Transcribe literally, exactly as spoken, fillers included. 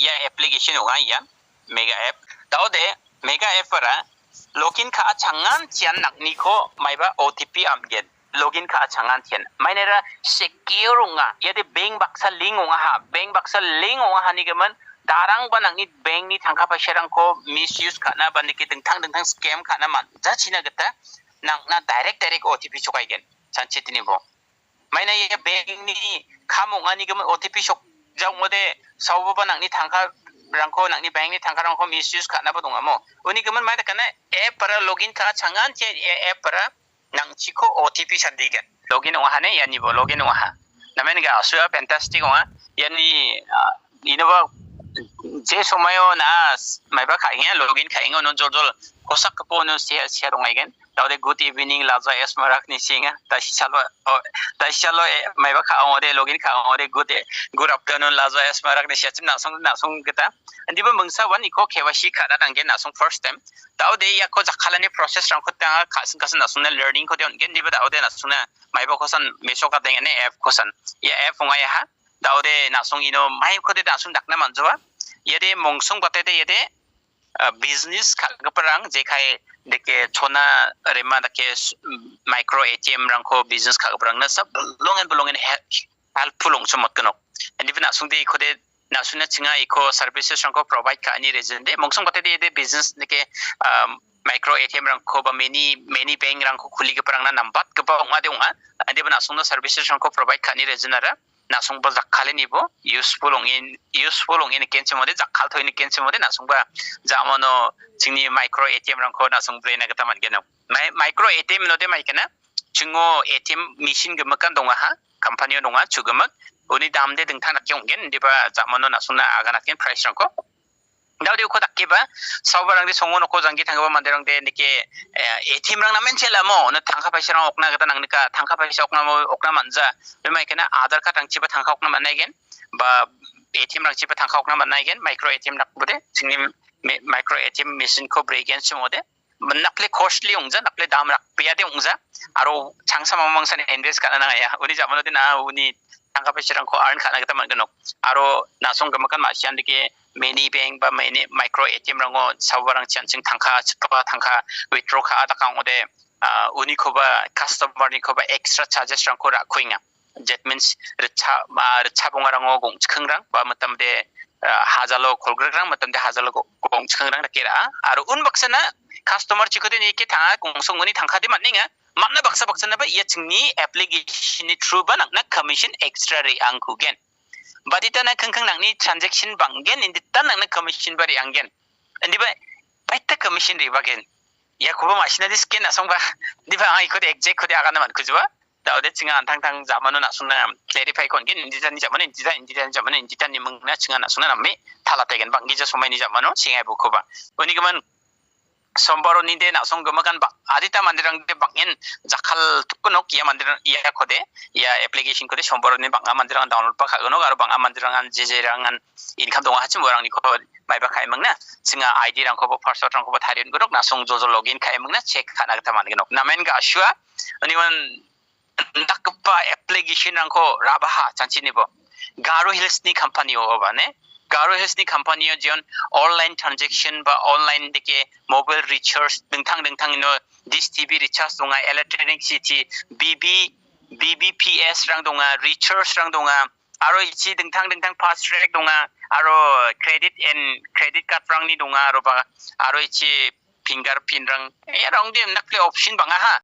ia application ong·a ia Mega App. Daode Mega App-ara login ka·a changan tian nang·niko maiba O T P am·gen. Login ka·a changan tian. Mainera secure ong·a. Iade bank baksa link ong·aha. Bank baksa link ong·ahanigimin darangba nang·ni bankni tangka paisarangko misuse ka·na ba nike dingtang dingtang scam ka·na man-, jachina gita nang·na direct direct O T P chokaigen. Chanchitinibo. Maina ia bankni kam ong·anigimin O T P sokja ong·ode, saoba nang·ni tangkarangko, nang·ni bankni tangkarangko misuse ka·naba dongamo. Unigimin mai dakana app-ara login ka·a changan tian ia app-ara nangchiko O T P sandigen. Login ong·ahane ianibo, login ong·aha. Namen ga asua fantastic ong·a. Iani, ah, inoba je somaio na s-, maiba ka·enga, login ka·enga, unon joljol kosakgipa uno sia, sia dongaigen. Daode good evening, Laja S Marak ni singa. Dasisalo, oh, dasisalo, eh, maiba ka·ongode, login ka·ongode, good, eh, good afternoon, Laja S Marak ni siachim nasong, nasong gita. Indiba mingsa wan iko K Y C ka·na nanggen nasong first time. Daode iako jakkalani process rangko tanga kasing kasing nasongna learning ko de on gen diba daode nasongna maiba kosan meso ka dengane app kosan. Ia app ong·aiaha. Daode nasong ino mai ko de nasong dakna manjoa. Iade mongsong batede iade, ah, business ka·giparang jekai deke chona rema dake s-, micro A T M rangko business ka·giparangna sa belongen belongen he-, helpful ong·chomot gnok. Indiba nasong de iko de nasuna chinga iko services rangko provide ka·ani rejende mongsong batede de business nike, um, micro A T M rangko ba mini, mini bank rangko kuligiparangna nambatgipa ong·ade ong·a. Indiba nasongna services rangko provide ka·ani rejenara nasongba jakkalenibo useful ong·in, useful ong·e nikenchimode, jakkaltoe nikenchimode nasongba jamano chingni micro A T M rangko nasong brena gita man·gen. Mai-, micro A T M inode maikena chingo A T M machine gimikan dongaha, company-o donga, chu gimik. Uni damde dingtang dake ong·gen, indiba jamano nasongna aganatgen price-rangko. Daode uko dakeba, saobarangde songo noko janggi tanggipa manderangde nike, eh, A T M rang namen chelamo, na tangka paisarang okna gita nangnika, tangka paisa okna mo-, okna manja. Bemaikena Aadhaar card rangchiba tangka okna man·aigen, ba A T M rangchiba tangka okna man·aigen, micro A T M dakbode, chingni me-, micro A T M machine-ko bregen chimode. Nakle costly ong·ja, nakle dam rakbeade ong·ja, aro changsa mamangsan invest ka·na nangaia. Uni jamano de na uni tangka paisarangko earn ka·na gita man·gnok. Aro nasong gimikan ma·sian dake mini bank ba mini micro A T M rango saobarang chianching tangka, chipaka tangka withdraw ka·a daka ong·ode, ah, unikoba customer-nikoba extra charges-rangko ra·kuenga. That means, ritcha-, ah, ritchabongarango gongchikangrang ba mitamde, ah, hajalo kolgrikrang, mitamde hajalo go-, gongchikangrang dake ra·a. Aro unbaksana customer chikode nike tanga gongsongoni tangkade man·enga. Man·a baksa baksanaba ia chingni application-ni through ba nang·na commission extra re·angkugen. Baditana kingking nang·ni transaction bang·gen, inditan nang·na commission ba re·anggen. Indiba baita commission re·bagen. Iakoba ma·sina disken asongba. Indiba anga ikode exact kode agana man·kujuba. Daode chinga antangtang jamano nasongna clarify kon gen, inditani jamano, indita, inditani jamano, inditani mingna chinga nasongna name talategen. Banggija somaini jamano chinga ibukoba. Unigimin sombaroni de nasong gimikan ba-, adita manderang de bang·en jakkal tukkunok ia manderang iakode, ia application kode sombaroni bang·a manderang download ba ka·gonok aro bang·a manderangan jejerangan income donga hachim uarangniko maiba ka·emingna. Chinga I D-rangkoba, password-rangkoba tarion gonok nasong jojo login ka·emingna check ka·na gita man·gnok. Namen ga·sua, unigimin dakgipa application-rangko ra·baha chanchinibo. Garo Hills-ni company-o oba ne? Garo Hills-ni company-o jeon online transaction ba online dake mobile recharge dingtang dingtang ino dish T V recharge donga, electricity, B B, B B P S-rang donga, recharge-rang donga, aro ichi dingtang dingtang fast track donga, aro credit and credit card-rangni donga, aro ba, aro ichi fingerprint-rang, iarangde nakle option bang·aha.